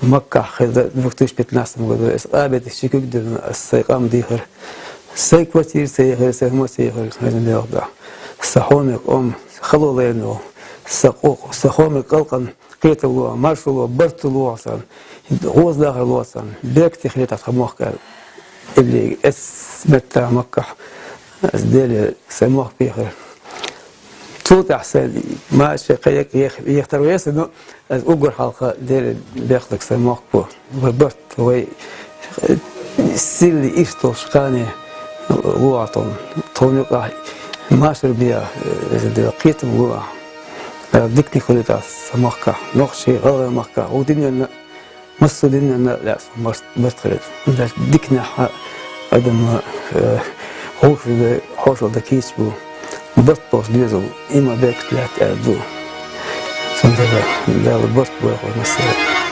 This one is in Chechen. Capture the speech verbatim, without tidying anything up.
Маккахь хеза две тысячи пятнадцатом году, ас къабет ши куьг дина, ас сай къам дийхира. Сай квартира ца ехира, сай хӀума ца ехира, хеза дегӀ да. Са хьоме къам, хало лайна ву. Са къо-, са хьоме къалкъан кхетам ло, маршо ло, барт ло сан. ГӀоза дахар ло сан. Бекти хетат ха мохкар. Или эс метта Маккахь, ас Деле сай мохк бийхира. Цул тӀаьхьа сан маша кхайкх ех-, ехтар веса, но ас уггар хьалха Деле бехлаг сай мохк бу. Вай барт, вай, э, силли иштта долуш кхане лугӀа тхуна. Тхуна юкъахь машар беа, э, эза де кхетам лугӀа. Э, дикни хуьлу тӀаьхьа сан махкахь, нохчий, гӀалгӀай махкахь, ву диненна, массо а диненна лаьа сан барт, барт хилира. Даш дикнехь адам, э, хьошалла, хьошалла дан кийча бу. Барт болуш доьзал, и ма бекат лаьтта аьлла ду. Цундела Дала барт бойла вай массара.